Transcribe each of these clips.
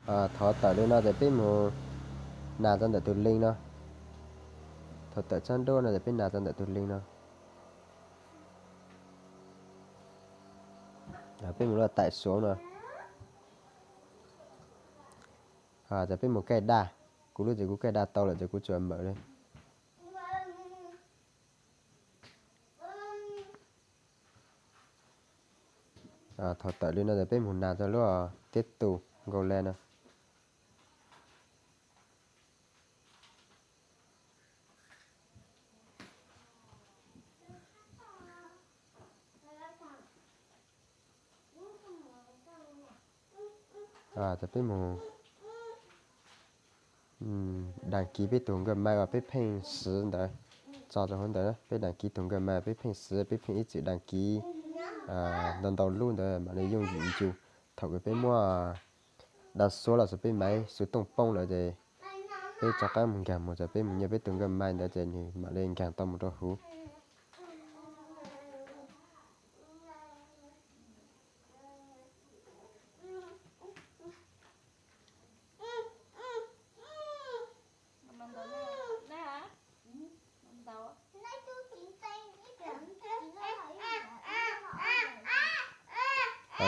Thaum tawm li no ces peb mus nas rau ntawm tus link no. Thaum tawm tsab nruab no ces peb nas rau ntawm tus link no. Peb mus lub taim suav no. Ces peb mus kaij daj. Kuv lub ces kuv kaij daj tau lawm ces kuv tsuas mawm li. Thaum tawm li no ces peb mus nas rau lub teb tus nkaus le no. Ces peb mus đăng ký peb tus nkawj mai uas peb pheej siv ntawd. Tso rau hauv ntawd, peb đăng ký tus nkawj mai peb pheej siv, peb pheej ib txwm đăng ký ntau ntau lub ntawd mam li yooj yim ncus. Thaum kws peb muab daj suab los sis peb maiv xuv tooj poob lawm ces peb rov qab mus nkaag mus ces peb mus nyuaj peb tus nkawj mai ntawd ces nws mam li nkaag tau mus rau huv.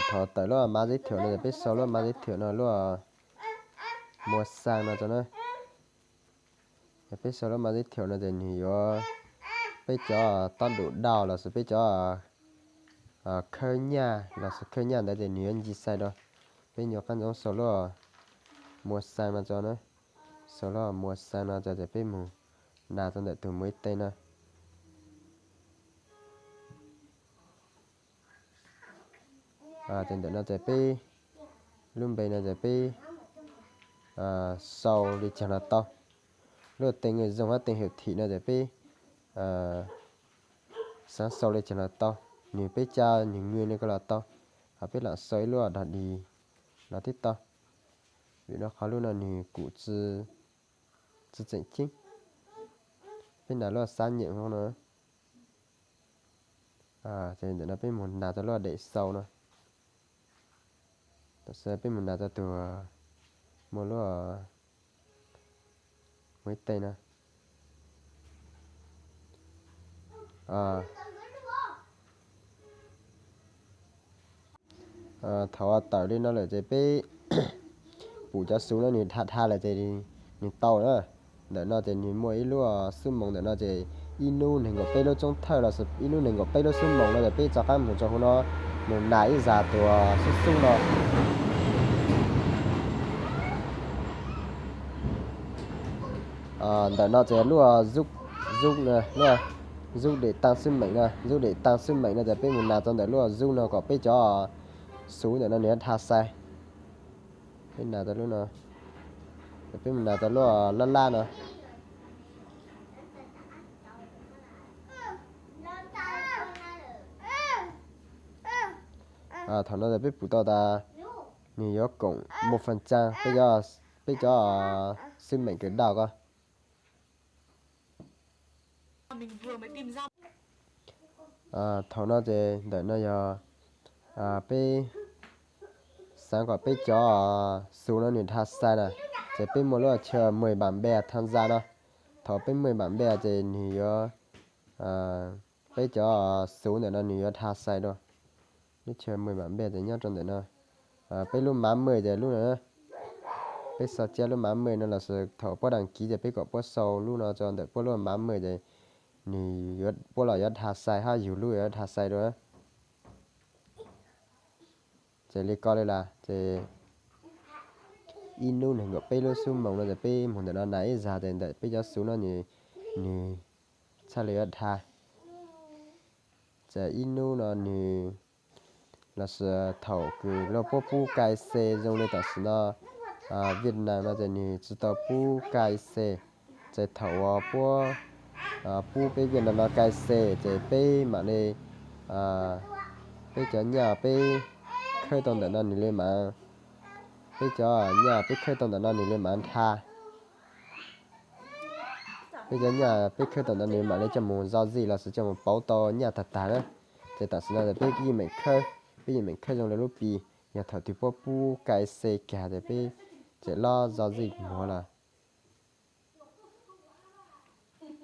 Thaum tawm lub mã giới thiệu no ces peb sau lub mã giới thiệu no lub mua sang no rau na. Yog peb sau lub mã giới thiệu no ces nws yuav, peb cov tab dum dau los sis peb cov khawb nyaj los sis khawb nyaj ntawd ces nws yuav nce size rau. Peb nyuam qab ntxoov sau lub mua sang no rau na. Sau lub mua sang no rau ces peb mus nas rau ntawm tus muaj ib teg no. Ces ntawm no ces peb, lub npe no ces peb sau li caag los tau. Lub tên người dùng hab tên hiển thị no ces peb xaav sau li caag los tau. Nws peb ca nws nws li ko los tau, ho peb lam sau ib lub dog dig los tib tau. Vim rau qhov lub no nws kuj tsi tseem ceeb. Peb nas lub xác nhận no. Ces ntawm no peb mus nas rau lub để sau no. Tam sim peb mus nas rau tus muaj lub muaj ib teg no. Thaum tawm li no lawm ces peb pum cov xuv no nws dhau dhau lawm ces nws tau na. Ntawm no ces nws muaj ib lub xub moos ntawm no ces ib hnub nees nkaum peb lub tsoob thawj los sis ib hnub nees nkaum peb lub xub moos no ces peb rov qab mus rau hauv no, mus nas ib zag tus xub xub no. Ntawm no ces lub zub, zub, zub để tăng sức mạnh no, zub để tăng sức mạnh no ces peb mus nas rau ntawm lub zub no kom peb cov xuv ntawm no nws yuav dhau size. Peb nas rau lub no, peb mus nas rau lub lab lab no. Thaum no ces peb pum tau tas nws yuav koom một phần trăm peb cov, peb cov sức mạnh kws daj ko. Thaum no ces ntawm no yog peb xaav kom peb cov xuv no nws dhau size na, ces peb muaj lub chaw mười bạn bè tham gia no. Thaum peb mười bạn bè ces nws yuav, peb cov xuv ntawm no nws yuav dhau size dua. Lub chaw mười bạn bè ces nyob rau ntawm no. Peb lub mã mời ces lub no, peb sau cia lub mã mời no los sis thaum puab đăng ký ces peb kom puab sau lub no rau ntawm puab lub mã mời ces nws yuav, puab los yuav dhau size hab yug lub yuav dhau size dua. Ces li ko li lawm ces ib hnub nees nkaum peb lub xub moos no ces peb mus ntawm no nas ib zag ces ntawm peb cov xuv no nws, nws txhaj li yuav dhau. Ces ib hnub no nws, los sis thaum kws luag puab pub cai xe zoo li tam sim no Việt Nam no ces nws tsi tau pub cai xe. Ces thaum uas puab pub peb Việt Nam no cai xe ces peb mam li, peb cov nyaj peb khawb tau ntawm no nws li mam, peb cov nyaj peb khawb tau ntawm no nws li mam dhau. Peb cov nyaj peb khawb tau ntawm no nws mam li coj mus giao dịch los sis coj mus pauv tau nyaj tag tag na. Ces tam sim no ces peb yeej meem khawb, peb yeej meem khawb zoo li lub Pi. Yog thaum twg puab pub cai xe kag ces peb Ces loj zog zij muag lawm.